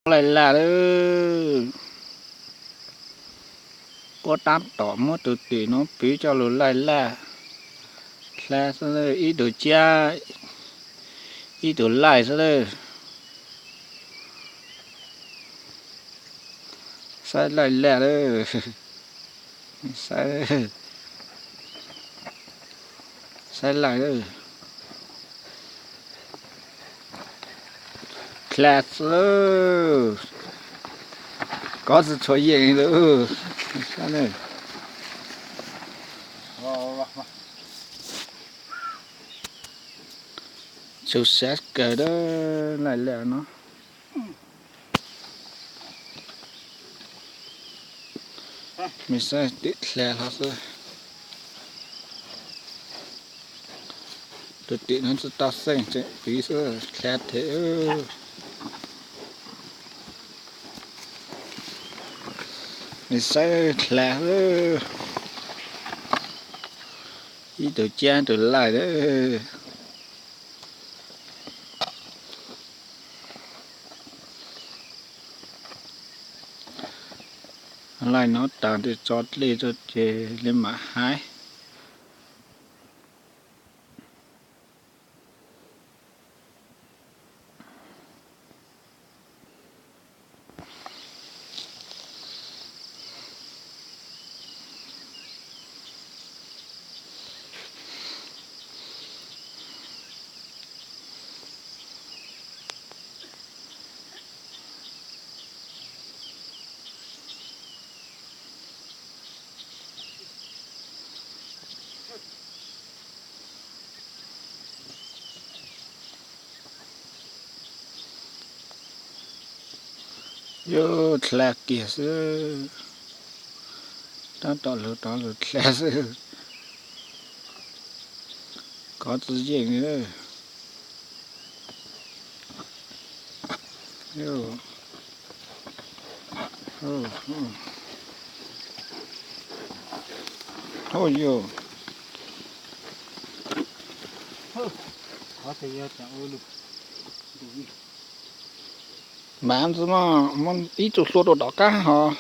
Laij laj lawm. Puab tab tom muab tus tim no piv coj lug laij laj. Dlha xwb, ib tug ciab, ib tug laij xwb lawm. Saib laij laj lawm. Saib, saib laij lawm. Dlha xwb, kov tsi tshua yeej lawm. Tshua sab kawg, laij laj no. Mej saib tim dlha hlo xwb. Tus tim no tsi tau xeej, tseem piv xwb, dlha them. Mej saib dlha xwb. Ib tug ciab ib tug laij lawm. Laij no taag tes tso dlej rua ces le maam haib. Yuav dlha kiag xwb, tab tom lug rov lug dlha xwb, kov tsi yeej. Mav ntxwg mog, muab ib tug hlua rau tom qab hos.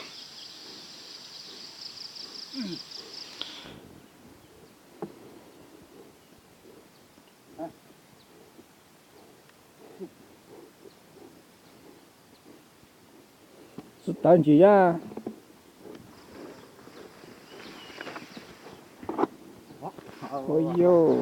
Tsi tawv ntsis yaj. Ua yuj.